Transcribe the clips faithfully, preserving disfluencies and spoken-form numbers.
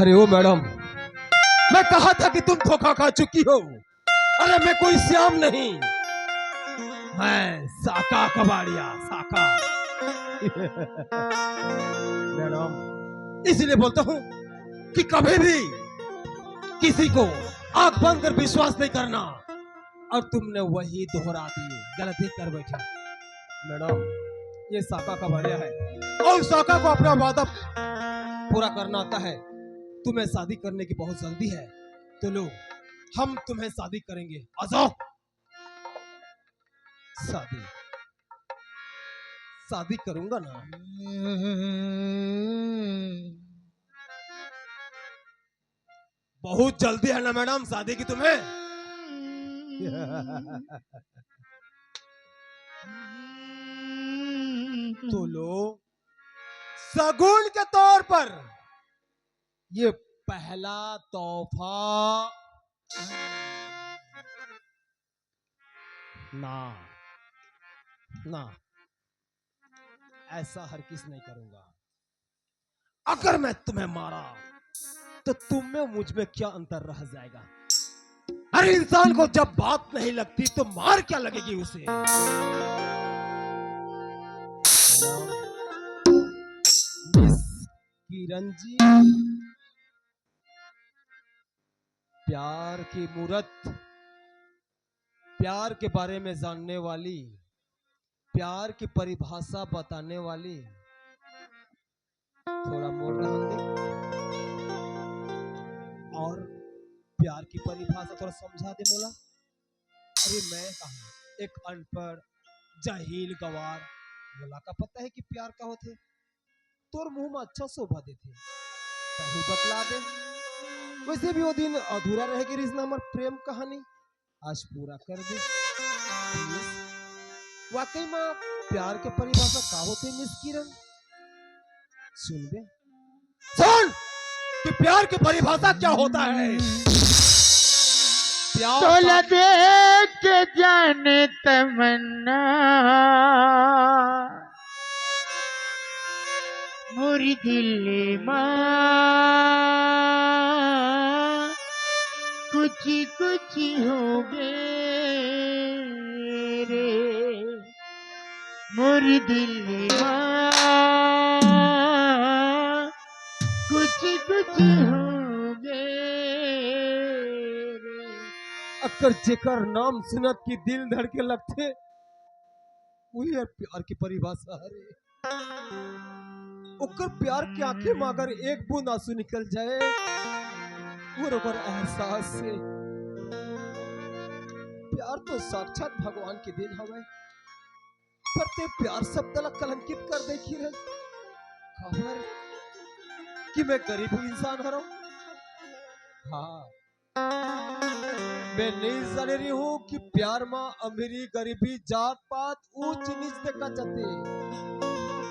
अरे ओ मैडम, मैं कहा था कि तुम धोखा खा चुकी हो। अरे मैं कोई श्याम नहीं, मैं साका कबाड़िया, साका। मैडम, इसलिए बोलता हूँ कि कभी भी किसी को आंख बंद कर विश्वास नहीं करना। और तुमने वही दोहरा दी, गलती कर बैठे। मैडम, ये साका कबाड़िया है और साका को अपना वादा पूरा करना आता है। तुम्हें शादी करने की बहुत जल्दी है, तो लो, हम तुम्हें शादी करेंगे। आ जाओ। शादी, शादी करूंगा ना। बहुत जल्दी है ना मैडम शादी की तुम्हें? तो लो, शगुन के तौर पर ये पहला तोहफा। ना, ना, ऐसा हरगिज नहीं करूंगा। अगर मैं तुम्हें मारा तो तुम में मुझ में क्या अंतर रह जाएगा? हर इंसान को जब बात नहीं लगती तो मार क्या लगेगी उसे? मिस किरण जी, प्यार की मूरत, प्यार के बारे में जानने वाली, प्यार की परिभाषा बताने वाली, थोड़ा मोर रहन दे और प्यार की परिभाषा थोड़ा समझा दे मोला। अरे मैं कहूँ, एक अनपढ़, जाहिल, गवार, मोला का पता है कि प्यार का होथे? तोर मुंह में अच्छा शोभा देथे, तही बतला दे। वैसे भी वो दिन अधूरा रह गे रिहिस ना हमर प्रेम कहानी, आज पूरा कर दे। मिस, वाकई में प्यार के परिभाषा का होथे मिस किरण? सुनबे, सुन कि प्यार की परिभाषा क्या होता है। प्यार तोला का देख के जाने तमन्ना मोर दिल मा कुछ कुछ होगे रे, मोर दिल मा कुछ कुछ होगे रे। अगर जेकर नाम सुनत कि दिल धड़के लगथे, वही हर प्यार की परिभाषा हरे। ओकर प्यार के आंखें में अगर एक बूंद आंसू निकल जाए, वो ओकर एहसास से। प्यार तो साक्षात भगवान के देन हवय, पर ते प्यार शब्द ला कलंकित कर दे किरण। काबर कि मैं गरीब इंसान हरव। हाँ, मैं नहीं जाने रही हूँ कि प्यार मा अमीरी, गरीबी, जात पात, ऊंच नीच देखा जाते।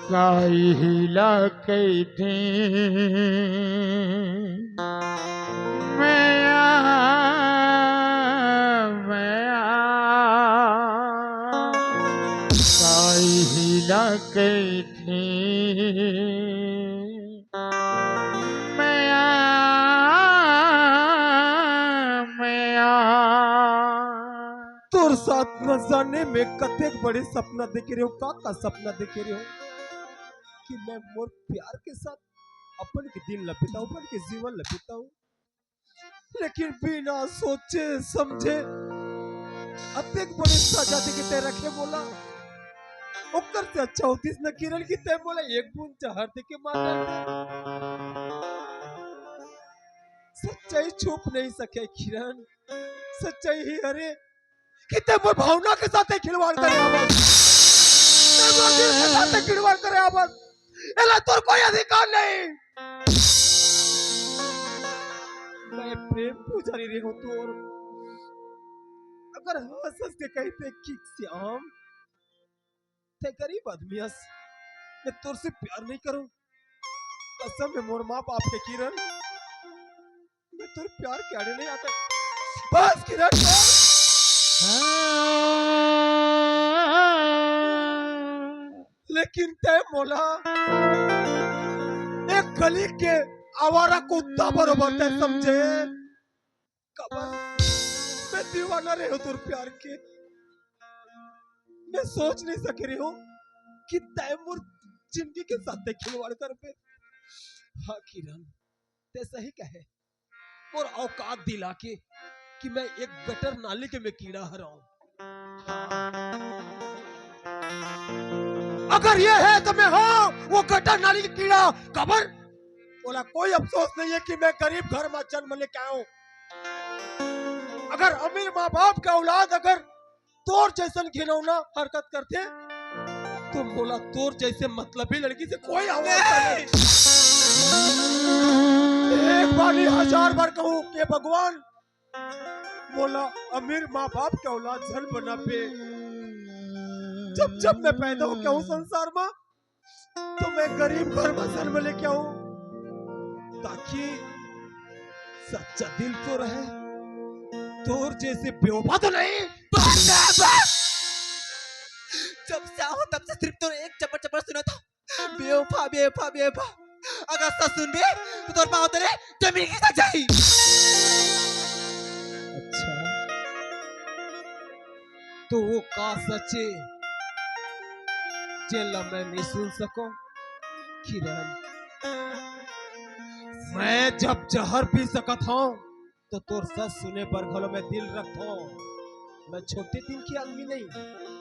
काइही ला कहिथे मया, मया, काइही ला कहिथे मया, मया। तोर साथ न जाने मैं कतेक बड़े सपना देखे रहे हूँ, का का सपना देखे रहे हूँ कि मैं मोर प्यार के साथ अपन के दिन ला बिताऊं, अपन के जीवन ला बिताऊं, लेकिन बिना सोचे समझे अतेक बड़े सजा दे के तय रखे मोला। ओकर से अच्छा होतिस न किरण कि तय मोला एक बूंद जहर दे के मार डालते। सच्चाई छुप नहीं सके किरण, सच्चाई ही हरे कि तय मोर भावना के साथ खिलवाड़ करे हवस, तय मोर दिल के साथ खिलवाड़ करे हवस। एला तोर कोई अधिकार नहीं। मैं प्रेम पुजारी रहे हूँ तोर। अगर हंस हंस के कहिते कि श्याम, तय गरीब आदमी हस, मैं तोर से प्यार नहीं करूं। कसम है मोर माँ बाप के किरण, मैं तोर प्यार के आड़े नहीं आता। बस किरण, बस। लेकिन तय मोला एक गली के आवारा कुत्ता बरोबर तैं समझे। काबर मैं दीवाना रहे हूँ तोर प्यार के। मैं सोच नहीं सके रहे हूँ कि तैं मोर जिंदगी के साथ खिलवाड़ करबे। हाँ किरण, तैं सही कहे। मोर औकात दिला के कि मैं एक गटर नाली के मैं कीड़ा हरंव। हाँ। अगर ये है तो मैं हंव वो गटर नाली के कीड़ा। काबर? मोला कोई अफसोस नहीं है कि मैं गरीब घर में जन्म लेके आया हूँ। अगर अमीर माँ बाप का औलाद अगर तोर जैसन घिनौना हरकत करथे, तो मोला तोर जैसे मतलबी लड़की से कोई हवस नहीं। एक बार नहीं, हजार बार कहूँ कि भगवान, मोला अमीर माँ बाप के औलाद झन बनाबे। जब जब मैं पैदा होके आऊँ संसार में, तो मैं गरीब घर में जन्म लेके आऊँ, ताकि सच्चा दिल तो रहे, तोर जैसे बेवफा तो नहीं। बस, बस। जब से आऊँ तब से सिर्फ तोर एक चपड़ चपड़ सुना था, बेवफा, बेवफा, बेवफा। अगर सच सुनबे तो तोर पाँव तले जमीन खिसक जाही। अच्छा, तो वो का सच हे जेला मैं नहीं सुन सकंव? किरण, मैं जब जहर पी सकत हंव, तो तोर सच सुने बर घलो मैं दिल रखथंव। मैं छोटे दिल के आदमी नहीं,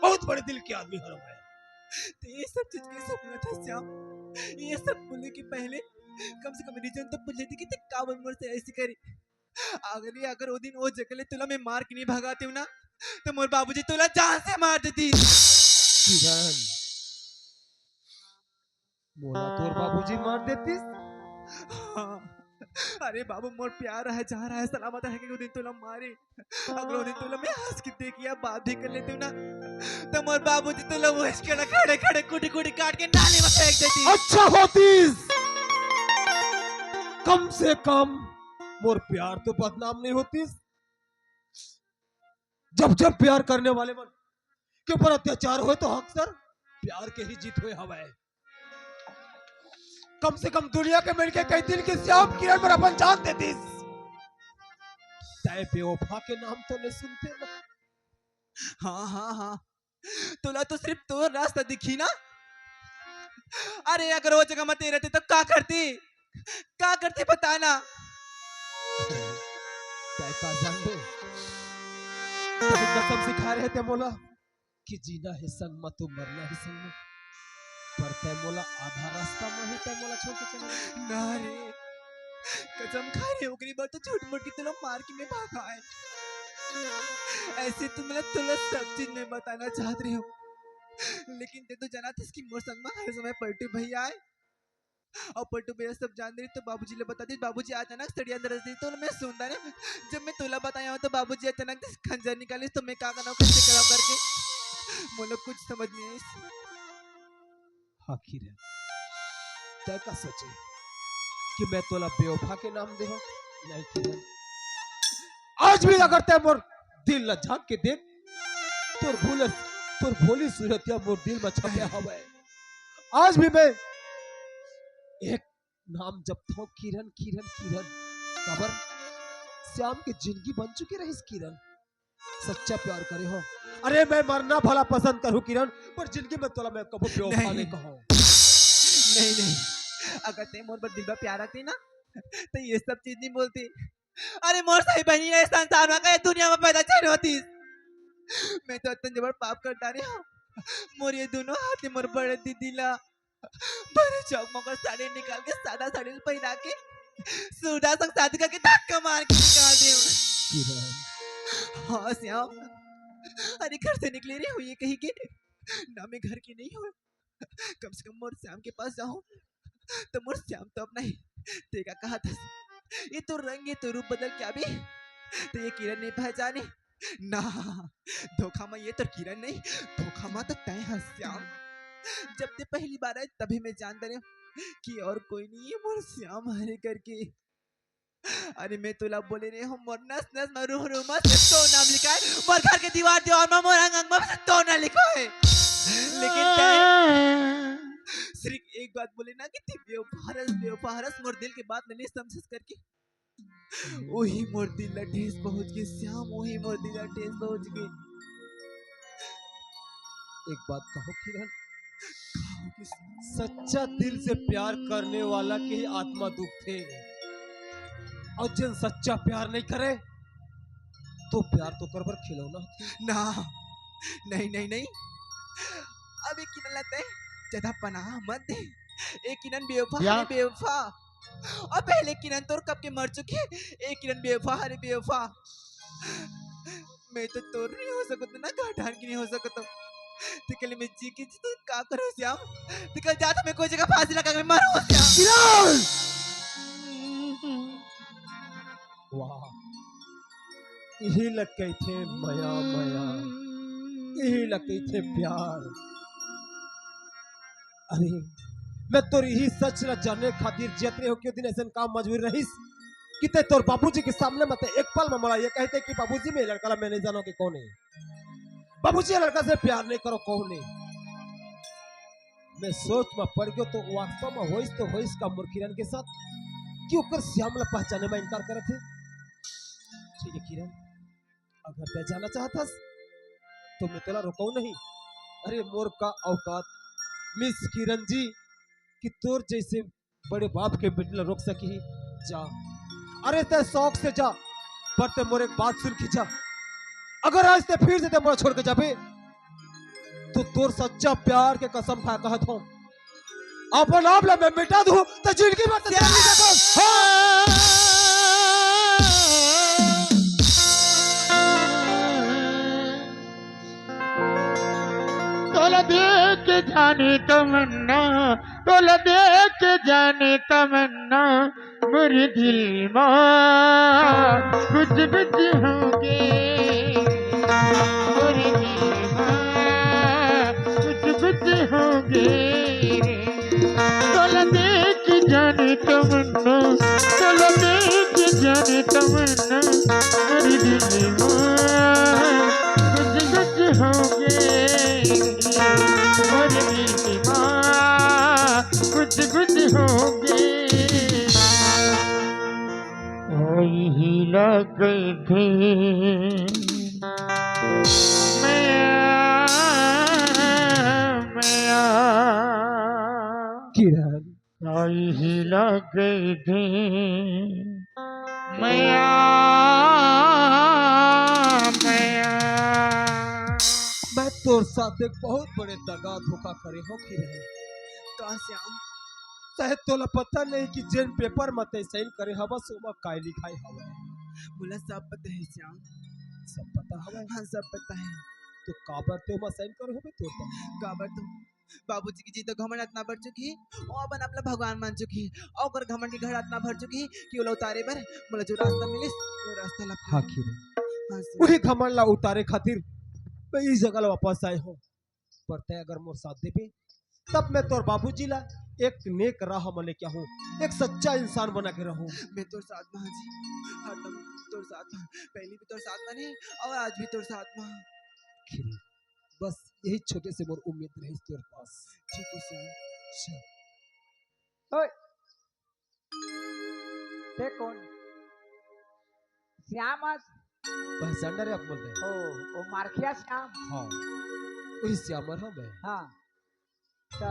बहुत बड़े दिल के आदमी हरंव मैं। तो ये सब चीज कैसे बोला था श्याम? ये सब बोले के पहले कम से कम रीजन तो पूछ लेती कि तैं काबर मोर से ऐसी करी। अगर ये, अगर वो दिन वो जगह ले तोला मैं मार के नहीं भगातेंव ना, तो मोर बाबूजी तोला जान से मार देतिस। किरण, मोला तोर बाबूजी मार देतिस? हाँ। अरे बाबू, मोर प्यार रहे, जहाँ रहे, सलामत रहे, कि वो दिन तोला मारे। अगर वो दिन तोला मैं हंस के देख या बात भी कर लेतेंव ना, तो मोर बाबूजी तोला वो खड़े खड़े कुटी कुटी काट के नाली में फेंक देतिस। अच्छा होतिस, कम से कम मोर प्यार तो बदनाम नहीं होतिस। जब जब प्यार करने वाले मन के ऊपर अत्याचार होय तो अक्सर प्यार के ही जीत होय हवय। कम से कम दुनिया के मिलके कहितिस कि श्याम किरण बर अपन जान दे दिस। तय बेवफा के नाम तो नहीं सुनते ना। हाँ, हाँ, हाँ। तोला तो सिर्फ तोर रास्ता दिखी ना। अरे, अगर वो जगह म तैं रहते तो का करती? का करती बता ना? तय का जानबे? तभी कसम सिखा रहे थे मोला कि जीना है संग म तो मरना है संग म। पर तय मोला आधा रास्ता म ही तय मोला छोड़ के चला गया। ना रे, कसम खा रहे, ओकरी बर तो झूठ मूठ के तोला मार के मैं भागा है। ऐसे तो मैं तोला सब चीज मैं बताना चाहत रहे हूँ, लेकिन तय तो जानत हस कि मोर संग म हर समय पलटू भैया आए। अउ पलटू भैया सब जान दे तो बाबूजी ले बता दे। बाबूजी अचानक सड़िया दरस दे तो मैं सुनता ना, जब मैं तोला बताया हूँ तो बाबूजी अचानक से खंजर निकालिस तो मैं का करना, कैसे करना करके मोला कुछ समझ नहीं आइस। हाँ किरण, तय का सोचे कि मैं तोला बेवफा के नाम दे हूँ? नहीं किरण, आज भी अगर तय मोर दिल ला झांक के देख, तोर भूल, तोर भोली सूरतिया मोर दिल में छपे हवय। आज भी मैं एक नाम जपथंव, किरण, किरण, किरण। काबर? श्याम के जिंदगी बन चुके रहिस किरण। सच्चा प्यार करे हंव। अरे, मैं मरना भला पसंद करूं किरण, पर जिंदगी में तोला मैं कभू बेवफा नहीं। नहीं कहूं। नहीं, नहीं, अगर तय मोर बर दिल में प्यार रखती ना, तो ये सब चीज नहीं बोलती। अरे मोर सही बहिनी ए संसार में, ए दुनिया में पैदा झन होतिस। मैं तो अतन जबर पाप कर डारे हंव। मोर ये दोनों हाथ ले मोर बड़े दीदी ला भरे चौक म ओकर साड़ी निकाल के, सादा साड़ी ल पहिरा के, सूरदास संग शादी करके धक्का मार के निकाल दे। हाँ श्याम, अरे घर से निकले रहे हंव ये कही के, ना मैं घर की नहीं हंव। कम से कम मोर श्याम के पास जाहूं, तो मोर श्याम तो अपना ही। तय का कहत हस, ये तो रंग, ये तो रूप बदल के आबे, तो ये किरण नहीं पहचाने ना। धोखा म ये तो किरण नहीं, धोखा म तो तय हस श्याम। जब तय पहली बार आए तभी मैं जान डरे हंव कि और कोई नहीं है मोर श्याम हरे करके। अरे मैं तोला बोले रहे हंव, मोर नस नस म, रूह रूह म सिर्फ तोर नाम लिखाय, मोर घर के दीवार दीवार म, मोर अंग अंग म सिर्फ तोर नाम लिखाय। लेकिन तय, सिर्फ एक बात बोले ना कि तैं बेवफा हरस, बेवफा हरस, मोर दिल के बात नहीं समझस करके। वही मोर दिल ला ठेस पहुंच गे श्याम, वही मोर दिल ला ठेस पहुंच गे। एक बात कहों किरण, सच्चा दिल से प्यार करने वाला के ही आत्मा दुखथे, अउ जेन सच्चा प्यार नहीं करे तो प्यार तो ओकर बर खिलौना होथे। ना, नहीं, नहीं, नहीं। अब ए किरण ला तैं ज्यादा पनाह मत दे। ए किरण बेवफा हरे बेवफा। अउ पहले किरण तोर कब के मर चुके। ए किरण बेवफा हरे बेवफा। मैं तो तोर नहीं हो सकत ना, घाटान की नहीं हो सकत। तेकर ले मैं जी के जी तो का करूं श्याम? तेकर ले जात मैं कोई जगह फांसी लगा के मरूं श्याम। किरण! वाह, इही ला कहिथे मया, मया, इही ला कहिथे प्यार। अरे, मैं तोर इही सच ला जाने खातिर जियत रहेंव। के दिन अइसन का मजबूरी रहिस कि तैं तोर बाबूजी के सामने म तैं एक पल म मोला ये कहिते कि बाबूजी, मैं ए लड़का ला मैं नहीं जानों के कौन हे। बाबूजी, ए लड़का से प्यार नहीं करों कहूं नहीं। मैं सोच म पड़ गेंव तो वास्तव म होइस तो होइस का मोर किरण के साथ कि ओकर श्याम ला पहचाने म इनकार करत हे। ठीक हे किरण, अगर तैं जाना चाहत हस तो मैं तोला रोकहूं नहीं। अरे मोर का औकात मिस किरण जी कि तोर जइसे बड़े बाप के बेटी ला रोक सकही। जा, अरे तैं शौक से जा, पर तैं मोर एक बात सुन के जा। अगर आज तैं फिर से तैं मोला छोड़ के जाबे तो तोर सच्चा प्यार के कसम खा कहत हों, अपन आप ला मैं मिटा दूं, तैं जिंदगी भर तैं जान नहीं सकस। तोला देख के जानी तमन्ना, तोला देख के जानी तमन्ना, मोर दिल मा गुज गुज होगे, मोर दिल मा गुज गुज होगे। तोला देख के जानी तमन्ना, तोला देख के जानी तमन्ना, मोर दिल मा गुज गुज होगे, मोर दिल मा गुज गुज होगे। ओही ला कहिथे मया, मया। किरण। ओही ला कहिथे मया, मया। मैं तोर साथ एक बहुत बड़े दगा धोखा करे हों किरण। का श्याम? शायद तोला पता नहीं कि जेन पेपर म तैं साइन करे हवस, ओमा काय लिखाय हवय। मोला सब पता हे श्याम। सब पता हवय? हाँ, सब पता हे। तो काबर तैं ओमा साइन करे होबे तोर पास? काबर तो बाबूजी के जी तो घमंड अतना बढ़ चुकी हे, वो अपन आप ला भगवान मान चुकी हे, अउ ओकर घमंड के घड़ा अतना भर चुकी हे कि ओला उतारे बर मोला जो रास्ता मिलिस, वो रास्ता ला हाँ, किरण। हाँ, श्याम। वही घमंड ला उतारे खातिर मैं इस जगह ला वापस आए हों। पर तैं अगर मोर साथ देबे, तब मैं तोर बाबूजी ला एक नेक राह म लेके आहूं, एक सच्चा इंसान बना के रहूं। मैं तोर साथ म हंव जी, हरदम तोर साथ म, पहली भी तोर साथ म रहें अउ आज भी तोर साथ म हंव। किरण, बस यही छोटे से मोर उम्मीद रहिस तोर पास। ठीक हे श्याम। चल। ओए, तैं कोन? श्याम अस? पहचान डरे आप बोल रहे? ओ, ओ मारखिया श्याम? हाँ, वही श्याम हरंव मैं। हाँ, तो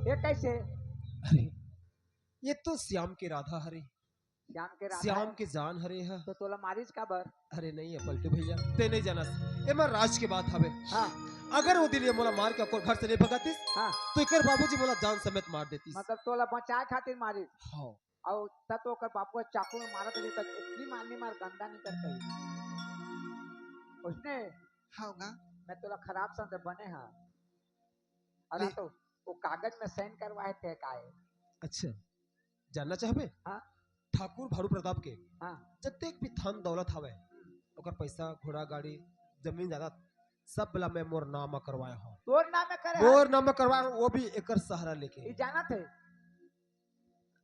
ये कैसे? अरे, ये तो श्याम के राधा हरे। श्याम के राधा? श्याम के जान हरे हा। तो तोला मारिस काबर? अरे नहीं हे पलटू भैया, तैं नहीं जानस, एमा राज के बात हवे। हाँ। अगर वो दिन ये मोला मार के ओकर घर से नहीं भगातिस, हाँ। तो एकर बाबूजी मोला जान समेत मार देतिस। मतलब तोला बचाए खातिर मारिस? हाँ। अउ त तो ओकर बाप ला चाकू में मारत रही, त इतनी मार, नहीं मार, गंदा नहीं कर कही। उसने हाँ गा। मैं तोला खराब समझे बने हा। अरे ले। तो वो कागज में साइन करवाए थे काहे? अच्छा, जानना चाहबे? हाँ। ठाकुर भानु प्रताप के हाँ। जतेक भी धन दौलत हवय, ओकर पैसा, घोड़ा, गाड़ी, जमीन जायदाद, सब ला मैं मोर नाम म करवाए हंव। तोर नाम में करे मोर हस? नाम म करवाए हंव, वो भी एकर सहारा लेके। ये जानत हे?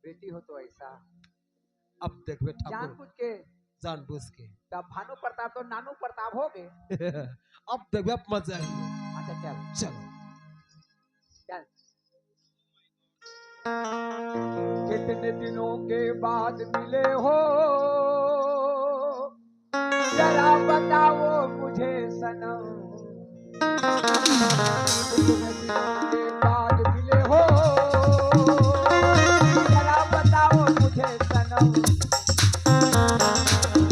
बेटी हो तो ऐसा। अब देखबे ठाकुर। जानबूझ के। जानबूझ के। तब भानु प्रताप तो नानू प्रताप हो गए। अब देखबे, अब मजा आई। अच्छा, चल। चलो। चल। कितने दिनों के बाद मिले हो, जरा बताओ मुझे सनम। कितने दिनों के बाद मिले हो, जरा बताओ मुझे सनम।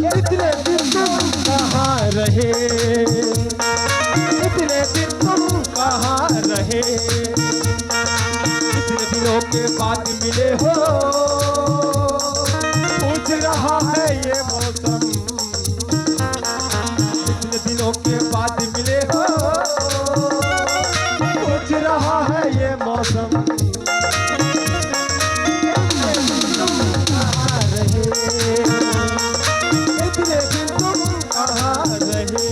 इतने दिन तुम कहाँ रहे, इतने दिन तुम कहाँ रहे, इतने दिनों के बाद मिले हो, पूछ रहा है ये मौसम। इतने दिनों के बाद मिले हो, पूछ रहा है ये मौसम। इतने दिन तुम कहाँ रहे, इतने दिन तुम कहाँ रहे।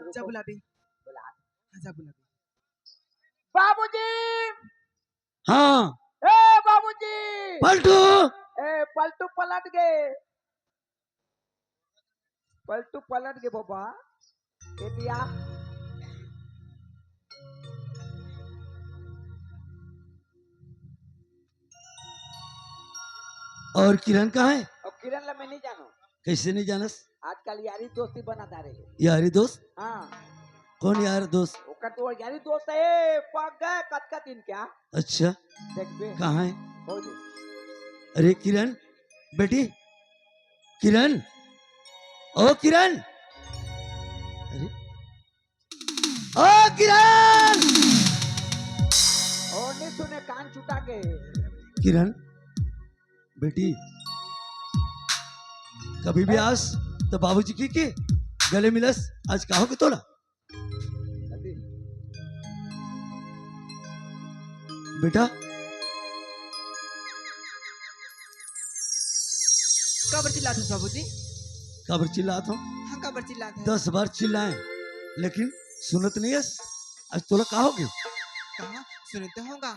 जा बुला बे। हाँ, जा बुला बे। बाबूजी। हाँ। ए बाबूजी। पलटू। ए पलटू पलट गे। पलटू पलट गे बाबा। ए दिया। और किरण कहाँ है? और किरण ला मैं नहीं जानों। कैसे नहीं जानस? आजकल यारी दोस्ती बनात रहे। यारी दोस्त? हाँ। कौन यार दोस्त? ओकर तो यारी दोस्त है, पक गए कतका दिन क्या? अच्छा। देख बे। कहाँ है? हो दे। अरे किरण, बेटी, किरण, ओ किरण, अरे, ओ किरण, ओ नहीं सुने, कान चुटा के। किरण, बेटी, कभी भी आस तो बाबूजी के, के गले मिलस। आज का हो गे तोला? बेटा, काबर चिल्लात हस बाबूजी? काबर चिल्लात हंव? हाँ, काबर चिल्लात हस? दस बार चिल्लाए, लेकिन सुनत नहीं हस। आज तोला का हो गे? कहाँ? सुने तो होंगा।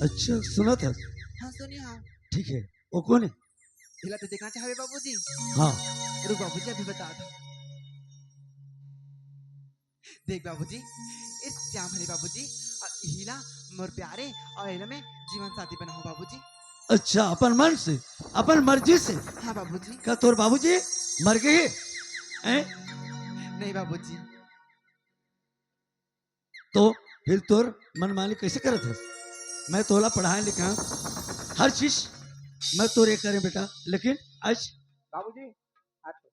अच्छा, सुनत हस? हाँ, सुनी हंव। ठीक है, वो कौन है? एला तो देखना चाहबे बाबूजी। हाँ। रुक बाबूजी, अभी बतात हंव। देख बाबूजी, ए श्याम हरे बाबूजी, अउ इही ला मोर प्यारे अउ एला मैं जीवन साथी बनाहूं बाबूजी। अच्छा, अपन मन से, अपन मर्जी से? हाँ बाबूजी। का तोर बाबूजी मर गे हे? हैं? नहीं बाबूजी। तो फिर तोर मनमानी कैसे करत हस? मैं तोला पढ़ाए लिखाए, हर चीज मैं तोर ये करे बेटा, लेकिन आज बाबूजी, अच्छा।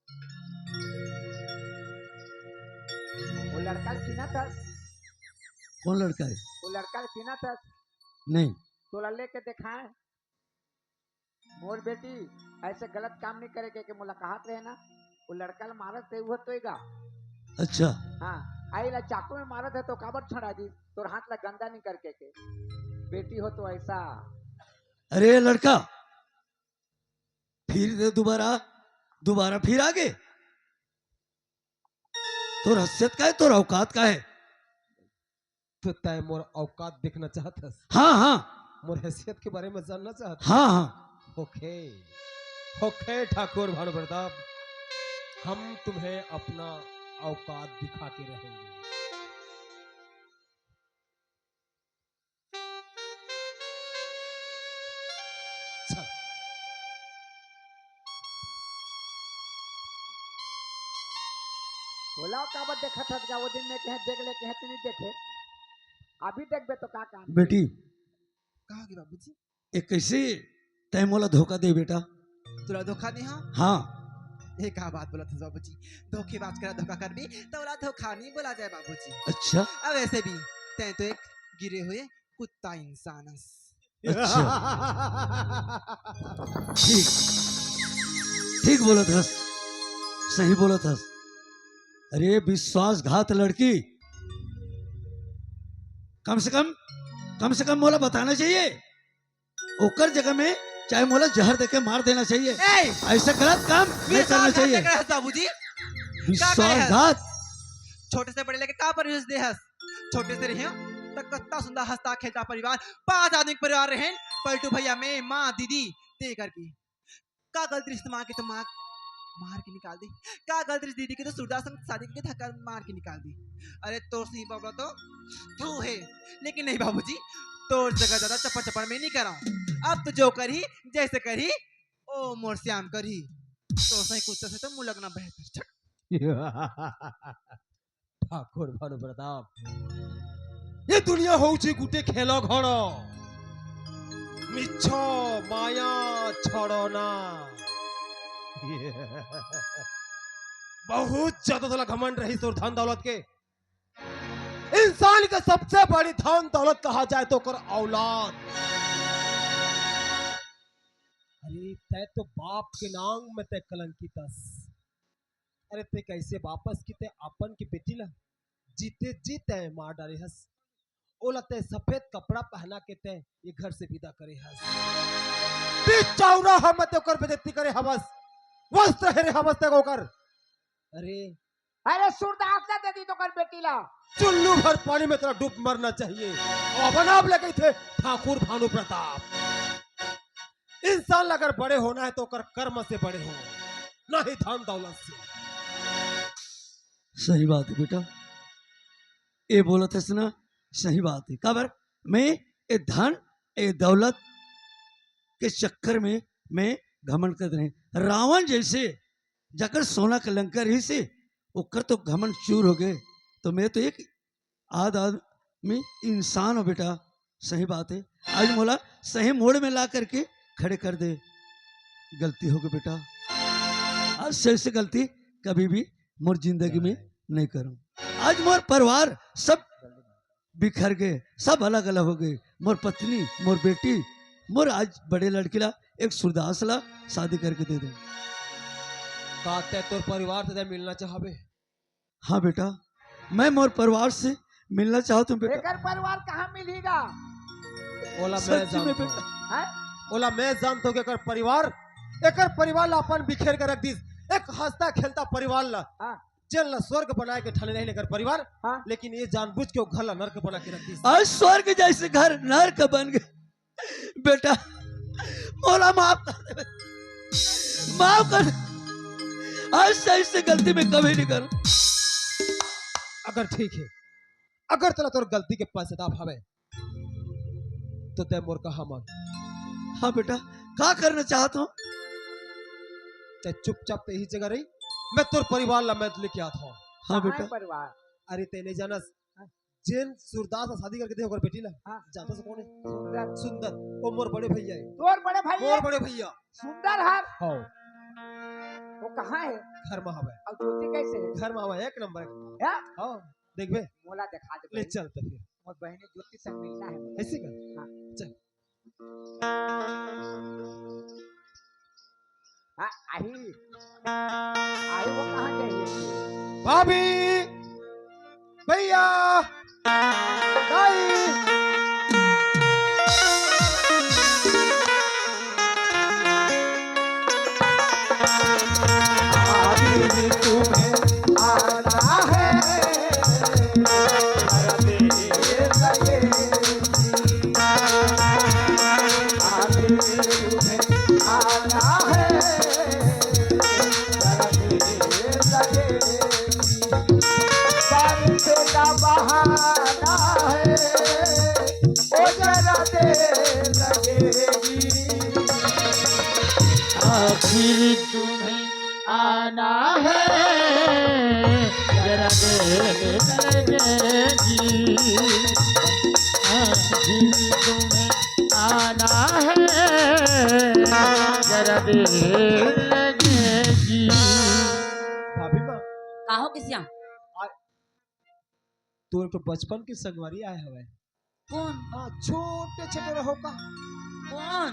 वो लड़का ल चिन्हत हस? कौन लड़का है? वो लड़का ल चिन्हत हस? नहीं। तोला लेके देखाए। मोर बेटी ऐसे गलत काम नहीं करे के, के मोला कहत रहे ना, वो लड़का ल मारत रहे, वो तो एगा। अच्छा। हाँ, आई ला चाकू में मारत है तो काबर छड़ा दी, तोर हाथ ला गंदा नहीं करके के। बेटी हो तो ऐसा। अरे लड़का, फिर से दोबारा, दोबारा फिर आ गे। तोर हैसियत का है, तोर औकात का है? तो तय मोर औकात देखना चाहत हस? हाँ, हाँ। मोर हैसियत के बारे में जानना चाहत हस? हाँ, हाँ। ओके, ओके ठाकुर भानु प्रताप, हम तुम्हें अपना औकात दिखा के रहेंगे। चल। बोला काबर देखत हस गा, वो दिन में कहे देख ले, कहे तू नहीं देखे, अभी देखबे तो का काम। बेटी। का हो गे बाबूजी? ए कैसे तय मोला धोखा दे बेटा? तोला धोखा दे हंव? हाँ। ये का बात बोलत हस बाबूजी? धोखेबाज करा धोखा करबे, तोला धोखा नहीं बोला जाए बाबूजी। अच्छा। अब वैसे भी, तय तो एक गिरे हुए कुत्ता इंसान हस। अच्छा। ठीक, ठीक बोलत हस, सही बोलत हस। अरे विश्वासघात लड़की, कम से कम, कम से कम मोला बताना चाहिए। ओकर जगह में चाहे मोला जहर देके मार देना चाहिए। ए! ऐसा गलत काम नहीं करना चाहिए। विश्वासघात करे हस बाबूजी। का करे हस? विश्वासघात? छोटे से बड़े लेके का परवरिश दे हस? छोटे से रहे त कत्ता सुंदर हंसता खेलता परिवार, पांच आदमी के परिवार रहे, पलटू भैया, मैं, माँ, दीदी, ते करके। का गलती रिश्ते मार के तो मार, मार के निकाल दे। का गलती रिश्ते दीदी के तो सूरदास संग शादी के धक्का मार के निकाल दे। अरे तोर सही बाबा तो तू है, लेकिन नहीं बाबूजी, तोर जगह ज्यादा चप्पड़ चप्पड़ में नहीं कराऊं। अब तो जो करही, जैसे करही, ओ मोर श्याम करही। तोर सही कुत्ता से तो मुँह लगना बेहतर। छट। ठाकुर भानु प्रताप, ये दुनिया होउची गुटे खेलो घड़ो, मिच्छो माया छड़ो ना। बहुत ज्यादा तोला घमंड रही तोर धन दौलत के। इंसान के सबसे बड़ी धन दौलत कहा जाए तो ओकर औलाद। अरे तय तो बाप के नाम में तय कलंकित अस। अरे तय कैसे बापस की तय अपन की बेटी ला जीते जी तय मार डारे हस। ओला तय सफेद कपड़ा पहना के तय ये घर से विदा करे हस। बीच चौराहा में तय ओकर बेइज्जती करे हवस, वस्त्र हेरे हवस तय ओकर। अरे अरे सूरदास ला दे दी तो कर बेटी ला। चुल्लू भर पानी में तेरा डूब मरना चाहिए। और अपन आप ले गई थे ठाकुर भानु प्रताप। इंसान ला अगर बड़े होना है तो ओकर कर्म से बड़े हो, ना ही धन दौलत से। सही बात है बेटा, ये बोलत हस ना, सही बात है। काबर मैं ये धन, ये दौलत के चक्कर में मैं घमंड करत रहे। रावण जैसे जकर सोना के लंका रहिसे, ओकर तो घमंड चूर हो गए। तो मैं तो एक आद आदमी इंसान हो बेटा, सही बात है। आज मोला सही मोड़ में ला करके खड़े कर दे। गलती हो गई बेटा, आज से ऐसे गलती कभी भी मोर जिंदगी में नहीं करूं। आज मोर परिवार सब बिखर गए, सब अलग-अलग हो गए। मोर पत्नी, मोर बेटी, मोर आज बड़े लड़की ला, एक सूरदास ला शादी करके दे दे। का तय तोर परिवार से तय मिलना चाहबे? हाँ बेटा, मैं मोर परिवार से मिलना चाहत हूँ बेटा। एकर परिवार कहाँ मिलेगा? ओला मैं सच्ची में जानत हूँ। बेटा। हैं? ओला मैं जानत हूँ कि एकर परिवार, एकर परिवार ला अपन बिखेर के रख दिस। एक हंसता खेलता परिवार ला। हाँ। जेन ला स्वर्ग बनाए के ठाने रहिन एकर परिवार, हाँ। लेकिन ये जानबूझ के वो घर ला नर्क बना के रख दिस। आज स्वर्ग जैसे घर नर्क बन गए। बेटा, मोला माफ कर दे, माफ कर दे। आज से ऐसे गलती मैं कभी नहीं करूं। अगर ठीक है, अगर तोला तोर गलती के पश्चाताप हवे, तो तय मोर कहा मान। हाँ बेटा, का करना चाहत हो? तय चुपचाप तय ही जगह रही, मैं तोर परिवार ला मैं लेके आत हूँ। हाँ कहाँ बेटा। है परिवार? अरे तय नहीं जानस, हाँ। जेन सूरदास ला शादी करके दे ओकर बेटी ला। हाँ। जानत हस कोन है? सुंदर। सुंदर, वो मोर बड़े भैया है। तोर बड़े भैया? मोर बड़े भैया। सुंदर हर? हाँ। वो कहाँ है? घर में हवे। और ज्योति कैसे है? घर में हवे, एक नंबर है। है? हाँ। देखबे? मोला दिखा दे ले बहिनी। चल तो फिर। मोर बहिनी ज्योति से मिलना है। ऐसे कर? हाँ। चल। हाँ, आही। आही वो कहाँ गई है? भाभी, भैया, दाई। अभी तुम्हें आना है, अभी तुम्हें आना है, बारिश का बहाना है, ओ जरा देर लगेगी। आखिर तुम्हें आना है, जरा देर लगेगी। आखिर तुम्हें आना है, जरा देर लगेगी। भाभी माँ। का हो किसिया? आ, तोर तो बचपन के संगवारी आए हवे। कौन? हाँ, छोटे छोटे रहो का। कौन?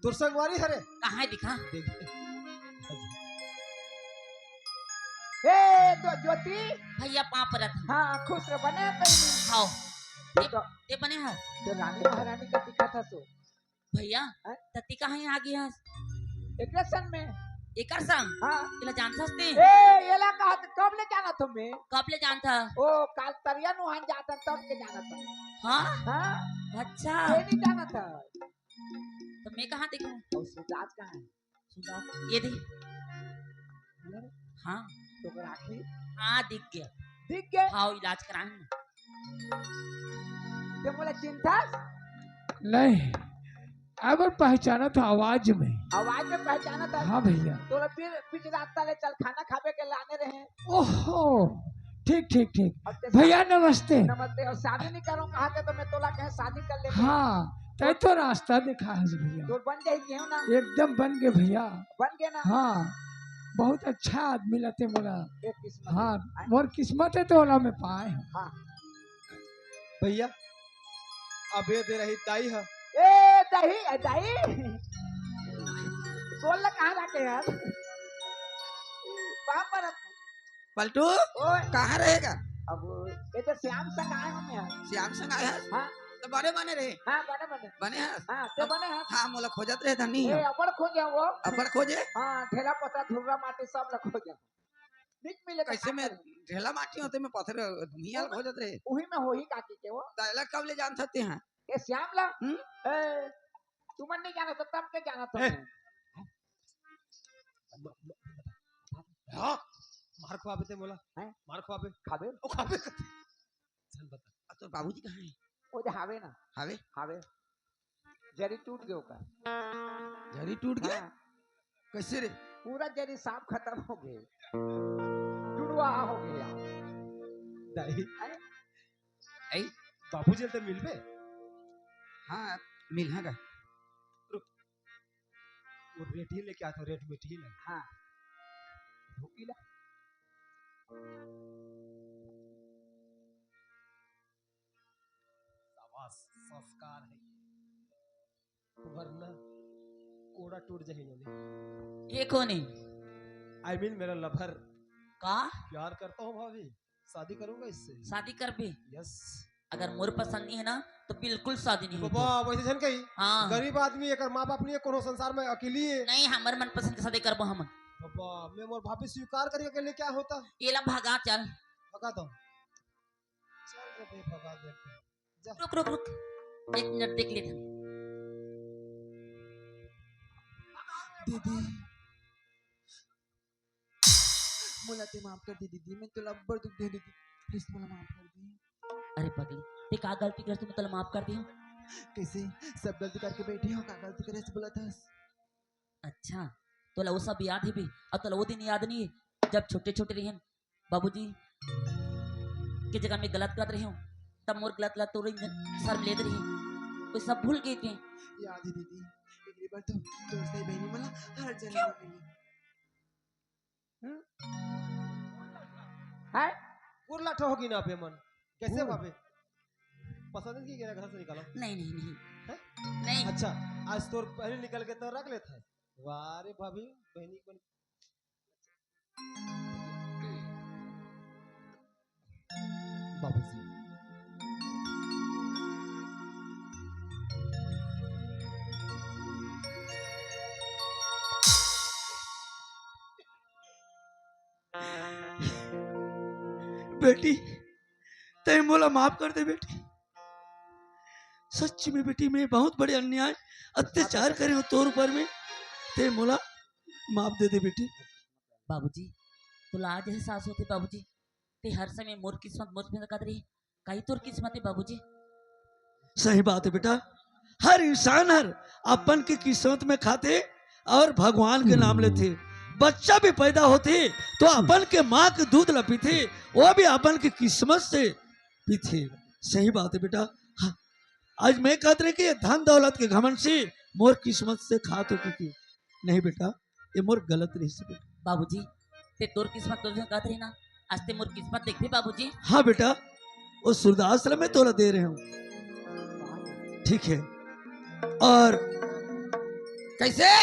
तोर संगवारी हरे। कहाँ है दिखा? देख। ए, तो ज्योति। भैया पाँव परत हूँ। हाँ, खुश रह, बने कहीं। हाँ। ये तो ये बने है। तो रानी महारानी का दिखा था सो। भैया, हैं? त तैं कहाँ आ गे हस? एकरे संग में। एकर संग? हाँ। एला जानथस तैं? ए, एला कहा त कब ले जानत हँव मैं? कब ले जानथस? ओ, काल तरिया नहान जात हँव, तब के जानत हँव। हाँ? हाँ। अच्छा। तैं नइ जानत हस। त मैं कहाँ देखहूँ? ओ, सुजात कहाँ हे? सुजात, ये दे। हाँ। तोर आँखी? हाँ, दिख गे। दिख गे? हाँ, इलाज कराए हँव। तैं मोला चिन्हथस? नहीं, अब पहचानत हँव आवाज में। आवाज में पहचानत हस? हाँ भैया। तोला फिर बीच रास्ता ले चल, खाना खाबे के लाने रहेंव। ओहो, ठीक, ठीक, ठीक। अब तैं भैया, नमस्ते। नमस्ते। अउ शादी नइ करँव कहत हस त मैं तोला कहेंव शादी कर ले। हाँ, तैं तो रास्ता देखाय हस भैया। तोर बन जाही केहेंव ना? एकदम बन गे भैया। बन गे ना? हाँ, बहुत अच्छा आदमी ला तैं मोला। ए किस्मत हाँ, हे। मोर किस्मत हे त ओला मैं पाए हँव। हाँ। भैया, अब ये दे रही दाई ह। ए, दाई, ए, दाई। तोर ला कहाँ रखे यार? बाप मरत। पलटू, ओए। कहाँ रहेगा? अब ये तो श्याम संग आए हँव यार। श्याम संग आए हस? हाँ। त बने बने रहे? हाँ, बने बने। बने हस? हाँ, तैं बने हस? हाँ, मोला खोजत रहे धनी। ए, अब्बड़ खोजे वो। अब्बड़ खोजे? हाँ, ढेला पथरा धुर्रा माटी सब ला खोजे। नइ मिले त कइसे का में करी? ढेला माटी होथे में पथरा धुइयाँ ला खोजत रहे। उही में होही काकी के वो। त एला कब ले जानथस तैं? ए श्याम ला? हम्म? ए, तुमन नइ जानत हव, तब के जानत हँव ए। मैं। हाँ, मार खवाबे तैं मोला। हैं? मार खवाबे। खाबे? ओ, खाबे। चल बता। अब तोर बाबूजी कहाँ हे? ओ दे हावे ना। हावे? हावे। जरी टूट गे ओकर। जरी टूट गे? हाँ। कइसे रे? पूरा जरी साफ खतम हो गे। टुड़वा हो गे यार। दाई। अरे? ए, बाबूजी ल त मिलबे? हाँ, मिलहूँ गा। रुक। वो रेट ही लेके आथँव, रेट मिट ही ले। हाँ। धोती ला। शाबाश, संस्कार हे। वरना कोड़ा टूट जाही नोनी। ये कोन हे? I mean मेरा lover। का? प्यार करता हूँ भाभी। शादी करूंगा इससे। शादी करबे? Yes। अगर मोर पसंद नइ हे ना, त बिल्कुल शादी नइ होही। बाबा, वइसे झन कही। हाँ। गरीब आदमी, एकर माँ बाप नइ हे, कोनो संसार में अकेली हे। नहीं, हमर मनपसंद के शादी करबो हमन। बाबा, मैं मोर भाभी स्वीकार करी, अकेले क्या होता? एला भगा चल। भगा दो। चल रे बे, भगा दे। जा। रुक, रुक, रुक। एक मिनट देख लेथन। दीदी। मोला तैं माफ कर दे दीदी, मैं तोला अब्बड़ दुख दे दीदी, please मोला माफ कर दे। अरे पगली, तैं का गलती करस तैं तोला माफ कर देहूँ? कइसे? सब गलती करके बइठे हँव, का गलती करे हँव बोलत हस? अच्छा, तोला वो सब याद हे बे, अउ तोला वो दिन याद नइ हे, जब छोटे-छोटे रहेन, बाबूजी के जगह में गलत करत रहेंव, तब मोर गलत ला तोरे सर में लेत रहेंव, वो सब भूल गे तैं। याद हे दीदी, एक बार तो दोस्त बहिनी मला हर जन्म में मिली। हम्म? हैं? कुरला ठोकी ना पे मन। कइसे बाबे? पसंद की गिरा घर से निकालो। नहीं, नहीं, नहीं। हैं? नहीं। अच्छा, आज तोर पहले निकल के तो रख लेता है। वाह रे भाभी, बहनी को बाबूजी। बेटी, तैं मोला माफ कर दे बेटी। सच्ची में बेटी, मैं बहुत बड़े अन्याय, अत्याचार करे हँव तोर ऊपर में, तैं मोला माफ दे दे बेटी। बाबूजी, तोला आज एहसास होथे बाबूजी, तैं हर समय मोर किस्मत, मोर किस्मत कहत रहे, काई तोर किस्मत हे बाबूजी? सही बात हे बेटा, हर इंसान हर अपन के किस्मत में खाथे अउ भगवान के नाम लेथे। बच्चा भी पैदा होथे त अपन के माँ के दूध ला पीथे, वो भी अपन के किस्मत से पीथे। सही बात हे बेटा। हाँ, आज मैं कहत रहेंव कि ये धन दौलत के घमंड से मोर किस्मत से खात हों कि नहीं बेटा, ये मोर गलत रहिस बेटा। बाबूजी, तैं तोर किस्मत तोर संग कहत रहे ना, आज तैं मोर किस्मत देखबे बाबूजी। हाँ बेटा, वो सूरदास ला मैं तोला दे रहेंव। ठीक हे। अउ कइसे?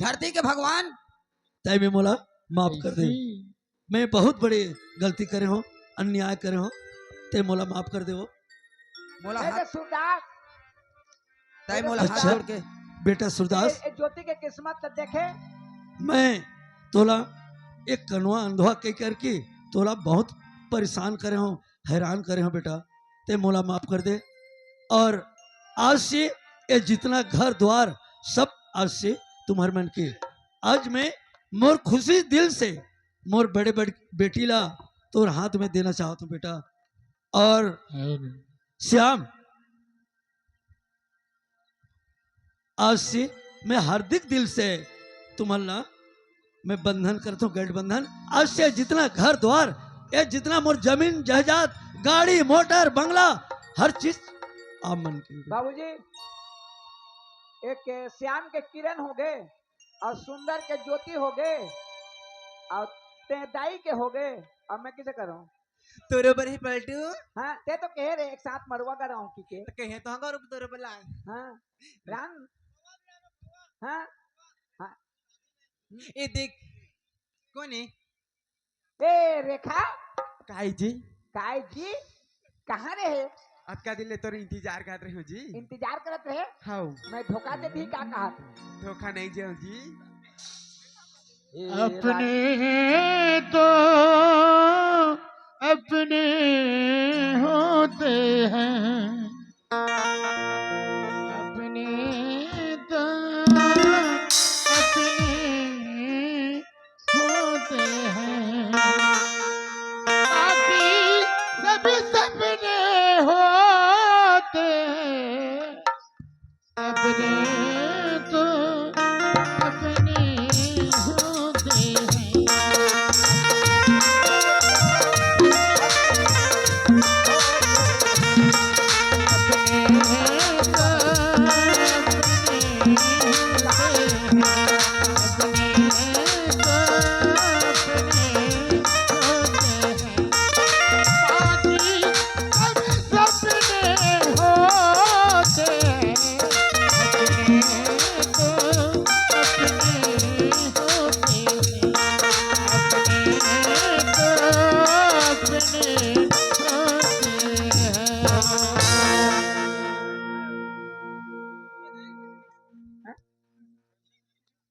धरती के भगवान, तैं मोला माफ कर दे। मैं बहुत बड़े गलती करे हँव, अन्याय करे हँव, तैं मोला माफ कर दे वो। मोला ए, हाथ सूरदास, ताई मोला हाथ अच्छा। जोड़ के। बेटा सूरदास, ए, ए, ज्योति के किस्मत ल देखे। मैं तोला एक कनवा अंधवा कह करके तोला बहुत परेशान करे हूँ, हैरान करे हूँ बेटा, ते मोला माफ कर दे। और आज से ये जितना घर द्वार सब आज से तुम्हारे मन के। आज मैं मोर खुशी दिल से मोर बड़े बड़े बेटी ला तोर हाथ में देना चाहत हूँ बेटा। और श्याम, आज से मैं हार्दिक दिल से तुम्हार ला मैं बंधन करता हूँ, गठबंधन। आज से जितना घर द्वार, ये जितना मोर जमीन जायदाद, गाड़ी मोटर बंगला, हर चीज आप मन के। बाबूजी, एक श्याम के किरण हो गए और सुंदर के ज्योति हो गए और ते दाई के हो गए। अब मैं किसे करूं? तोरो बर ही पलटू। हाँ, ते तो कहे रहे एक साथ मरवा कर आऊं की के। तो कहे तो हंगा रूप तोरो बला। हाँ, राम। हाँ, हाँ। ए देख, कौन है? ए रेखा। काई जी? काई जी? कहाँ रहे? अतका दिन ले तोर इंतजार करत रहे हूँ जी। इंतजार करत रहे? हाँ। मैं धोखा दे दी का कहा? धोखा नहीं जे जी। ए अपने तो अपने होते हैं, अपने तो अपने होते हैं।